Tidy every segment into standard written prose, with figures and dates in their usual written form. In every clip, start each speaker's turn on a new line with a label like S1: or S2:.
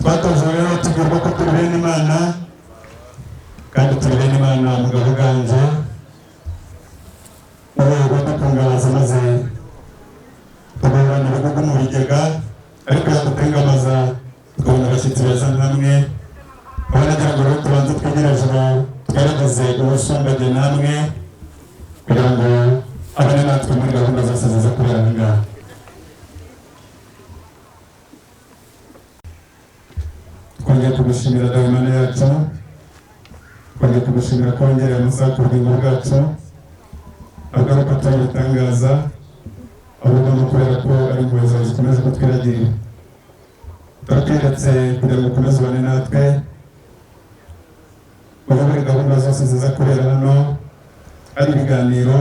S1: Twatoje rero tubwirwa ko turi bene Imana, kandi turi bene Imana. Mugabo uganje mu rwego rwo dukungahaza, maze tugahorana urugo mu bigega, ariko yadutengamaza tukabona abashyitsi beza nkamwe. Aho nagira ngo rero tubanze twigire ejuru, tugaragaze ubusumbage namwe, kugira ngo abane natwe muri gahunda zose ziza kubera aha ngaha. Twongeye kugushimira, Dawe Imana yacu. Twongeye kugushimira ko wongereye amasaha ku bugingo bwacu. Ntabwo ari uko atari ibitangaza, ahubwo ni ukubera ko ari impuhwe zawe zikomeje kutwiragirira. Turakwiretse kugira ngo ukomeze ubane natwe, uyobore gahunda zose ziza kubera hano, ari ibiganiro,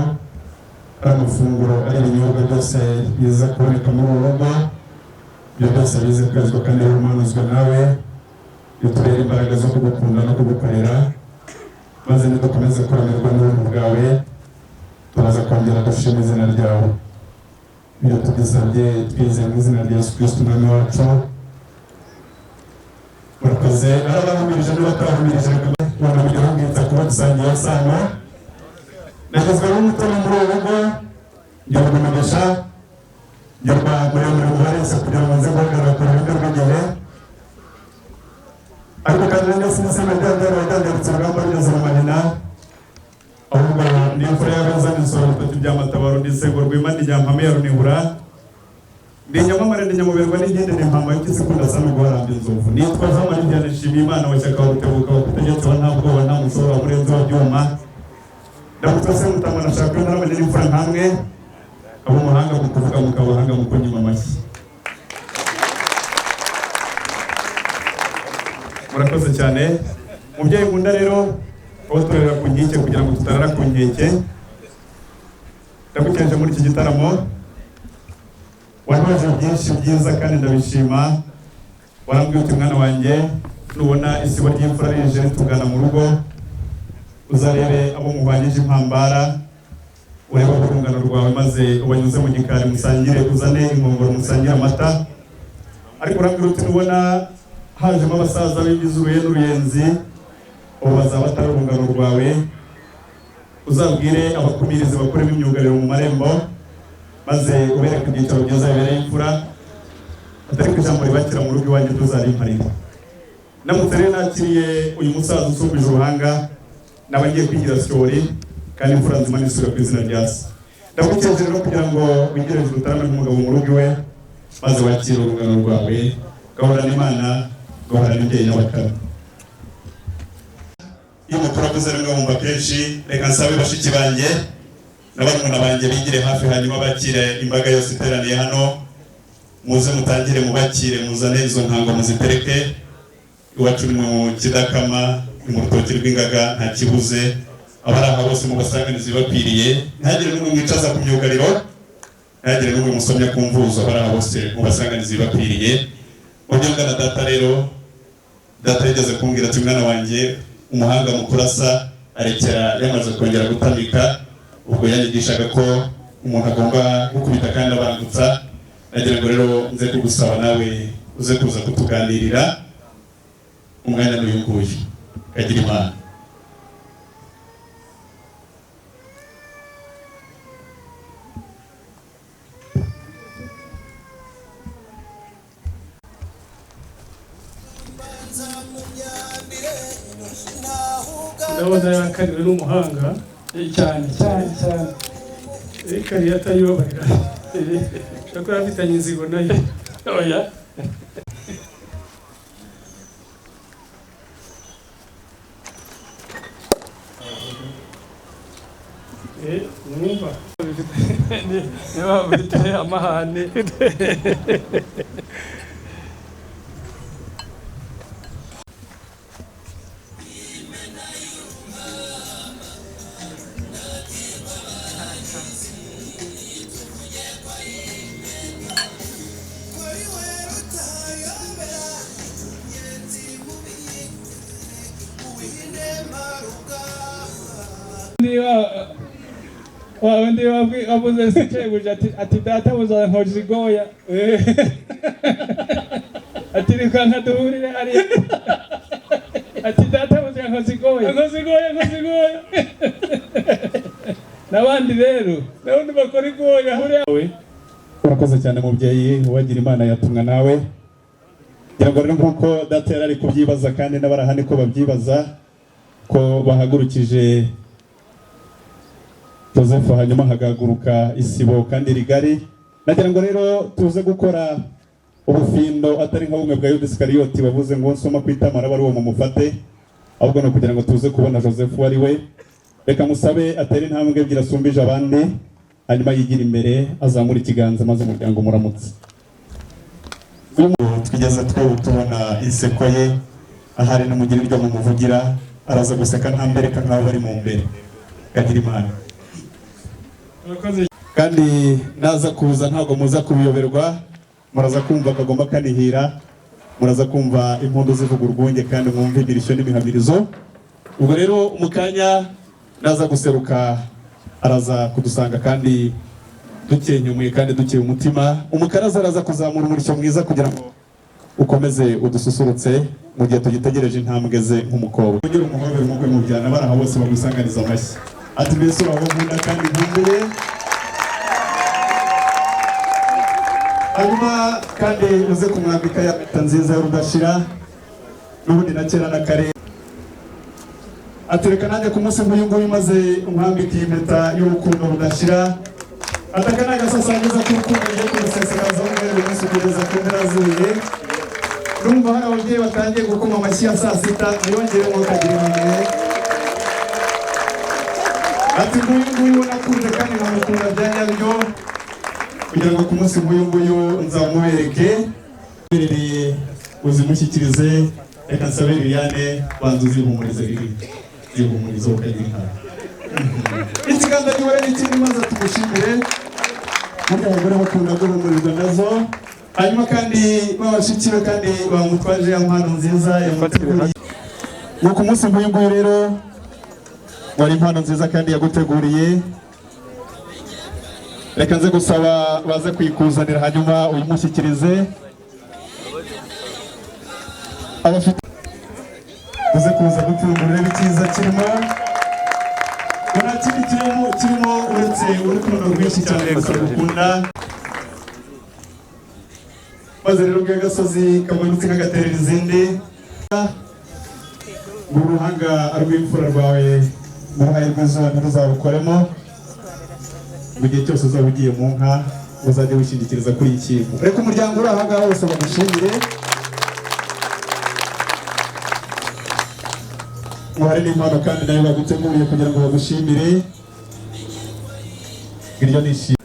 S1: ari amafunguro, ari ibinyobwa byose biza kuboneka muri uru rugo. Ibyo byose bize kwezwa kandi bihumanuzwa nawe, bitubere imbaraga zo kugukunda no kugukorera, maze nidukomeze kuramirwa n'ubuntu bwawe, turaza kongera dushima izina ryawe. Ibyo tubisabye twizeye mu izina rya Yesu Kristo, Umwami wacu. Murakoze. Ari abahumirije n'abatahumirije, reka mugeraho bwita kuba dusangiye isano. Nagezweho n'umutoni muri uru rugo, ngirwa umugisha, ngirwa muremure muharese kugira ngo nze guhagarara ku ruhande rw'igihe. Ariko kandi nanjye sinisema ryandera wadangarutse urugamba rugeze mu mahina, ahubwo ni imfura y'abazana insoro bitatu bya matabaro. Ndi Sego Rwima, ndi Nyampame ya Runihura, ndi Nyamamare, ndi Nyamuberwa n'ingende, ndi Impamba y'impyisi ikunda sana guharamba inzovu. Nitwa Jean Marie Vianney Nshimiyimana wa Shyaka wa Rutebuka wa Kutegetse wa Nta Bwoba, Nta Mushobora wa Murenzi wa Byuma. Ndamutse se Mutama, nashaka ntaramenya n'imfura nkamwe, abo umuhanga mu kuvuga, mukaba abahanga mu kunyima amashyi. Murakoze cyane, mubyeyi nkunda. Rero aho turarira ku nkike kugira ngo tutarara ku nkeke, ndagukeje muri iki gitaramo. Wantoje byinshi byiza kandi ndabishima. Warambwiye uti: "Mwana wanjye, nubona isibo ry'imfura rije ritugana mu rugo, uzarebe abo muhwanyije impambara, urebe urungano rwawe, maze ubanyuze mu gikari musangire, uzane inkongoro musangire amata." Ariko urambwira uti: "Nubona hajemo abasaza b'imvi z'uruye n'uruyenzi, ubu bazaba batari urungano rwawe, uzabwire abakumirizi bakuremo imyugariro mu marembo, maze ubereke ibyicaro byiza bibereye imfura." Atari ku ijambo ribakira mu rugo iwanjye, tuzarimparira. Ndamutse rero nakiriye uyu musaza usumbije uruhanga, naba ngiye kwigira syori, kandi imfura nzima nisubira ku izina rya se. Ndagukeje rero kugira ngo wigire hejuru, utarame nk'umugabo mu rugo iwe, maze wakire urungano rwawe. Gahorana Imana, gahorana imbyeyi n'abakara. Iyo umukuru avuze rimwe wumva kenshi. Reka nsabe bashiki banjye na barumuna banjye bigire hafi, hanyuma bakire imbaga yose iteraniye hano. Muze mutangire mubakire, muzane izo ntango muzitereke. Iwacu ni mu Kidakama, ni mu rutoki rw'ingaga, nta kibuze. Abari aha bose mubasanganize ibibakwiriye, ntihagire n'umwe mwicaza ku myugariro, ntihagire n'umwe musomya ku mvuzo. Abari aha bose mubasanganize ibibakwiriye. Mu byo ngana data rero, data yigeze kumbwira ati: "Mwana wanjye, umuhanga mu kurasa arekera yamaze kongera gutamika." Ubwo yanyigishaga ko umuntu agomba gukubita kandi abangutsa. Nagira ngo rero nze kugusaba nawe uze kuza kutuganirira. Umwanya n'uyu nguyu, kagira Imana.
S2: Ndabona yakariwe n'umuhanga cyane cyane cyane. Kariya atayibabarira, ushobora kuba afitanye inzigo nayo. Oya. Mwumva niba bafite amahane. Niba wa wundi wabuze se shebuja ati: "Data buza nkoje igoya." Ati reka duhurire hariya. Ati databuja, nkoze igoya.
S3: Nkoze igoya, nkoze igoya.
S2: N'abandi rero
S3: n'abandi bakora igoya.
S2: Buriya
S1: Urakoze cyane, mubyeyi. Uwagira Imana yatumwa nawe. Ngira ngo rero, nk'uko data yari ari kubyibaza kandi n'abaraha niko babyibaza, ko bahagurukije Joseph hanyuma hagahaguruka isibo kandi rigari, nagira ngo rero tuze gukora ubufindo, atari nka bumwe bwa Yuda Isikariyoti wavuze ngo nsoma ku itama araba ari uwo mumufate, ahubwo ni ukugira ngo tuze kubona Joseph uwo ari we. Reka musabe atere intambwe ebyiri asumbije abandi, hanyuma yigire imbere, azamura ikiganza, maze umuryango muramutse. Twigeze tubona inseko ye ahari n'umugira iryo mumuvugira, araza guseka ntambereka nk'aho bari mu mbere. Kagira Imana.
S2: Urakoze.
S1: Kandi naza kuza ntabwo muza kubiyoberwa, muraza kumva akagomba kanihira, muraza kumva impundu zivuga urwunge kandi mwumva imirishyo n'imihamirizo. Ubwo rero mu kanya naza guseruka, araza kudusanga kandi dukenyumuye kandi dukeye umutima. Umukaraza araza kuzamura umurishyo mwiza kugira ngo ukomeze udususurutse mu gihe tugitegereje intambwe ze nk'umukobwa. Ongera umuhobere umukwe mu byana, baraha bose bagusanganiza amashyi. Ati mbese uraho nkunda kandi nkumbuye. Hanyuma kandi uze kumwambika ya mpeta nziza y'urudashira n'ubundi na kera na kare. Atereka nanjye ku munsi nk'uyu nguyu maze umwambika iyi mpeta y'urukundo rudashira. Ataka ni agasasangiza k'urukundo ngiye kumusesekaza guhera uyu munsi kugeza ku mpera z'ibihe. Numva hari ababyeyi batangiye gukoma amashyi ya saa sita, ntibongere ngo kagira inkoni. Ati nguyu nguyu nakunze kandi nkamukunda bya nyabyo, kugira ngo ku munsi nk'uyu nguyu nzamubereke. Berereye uzimushyikirize. Reka nsabe Liliane, banza uzihumurize. Lili, zihumurize, ukagira inka. Ikiganza gihora n'ikindi, maze tumushimire. Burya abagore bakunda guhumurizwa nazo. Hanyuma kandi babashiki be kandi bamutwaje ya mpano nziza yamuteguriye ngo ku munsi nk'uyu nguyu rero wari impano nziza kandi yaguteguriye. Reka nze gusaba baze kuyikuzanira, hanyuma uyimushyikirize. Abafite uze kuza gupfundura urebe icyiza kirimo. Nta kindi kirimo uretse urukundo rwinshi cyane gusa gukunda. Maze rero ubwo agasozi kamanutse kagaterera izindi, ngo uruhanga rw'imfura rwawe mu ruhaye rw'izuba ntiruzarukoremo. Mu gihe cyose uzaba ugiye mu nka, uzajya wishingikiriza kuri iki kintu. Reka umuryango uri aha ngaha wose bagushimire. Ngo hari n'impano kandi nayo baguteguriye kugira ngo bagushimire. Iryo ni ishimwe.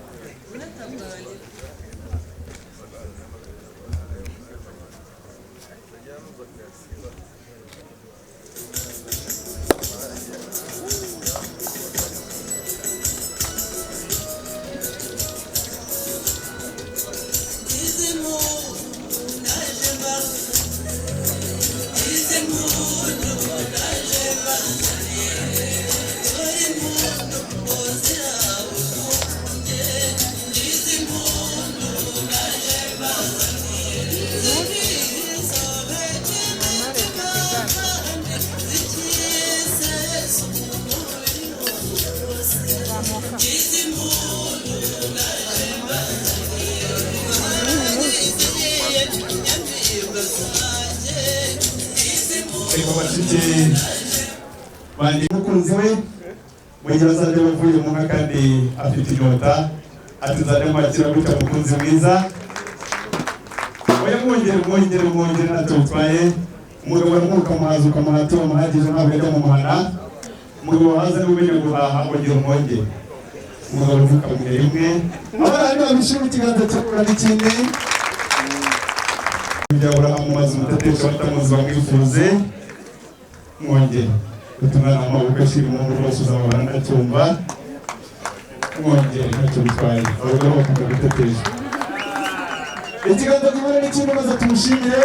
S1: Ariko bashiki banjye, umukunzi we mu gihe azajya avuye mu nka kandi afite inyota, ati nzajya mwakira gutya, mukunzi mwiza. Oya, mwongere, mwongere, mwongere, ntacyo bitwaye. Umugabo aramuka umuhaza, ukamuhata wamuhagije, ntabwo ajya mu muhana. Umugabo wahaza niwe umenya guhaha. Ongera umwongere. Umugabo uvuka mu rimwe, abana babishyira mu kiganza cyakura n'ikindi bya Aburahamu, maze umutetesha batamuzi bamwifuze. Mwongere utumwana mu maboko, ashira umuhungu rwose, uzababara ndacyumva. Mwongere, ntacyo bitwaye, abagore bakunda gutetesha. Ikiganza gihura n'ikindi, maze tumushimire.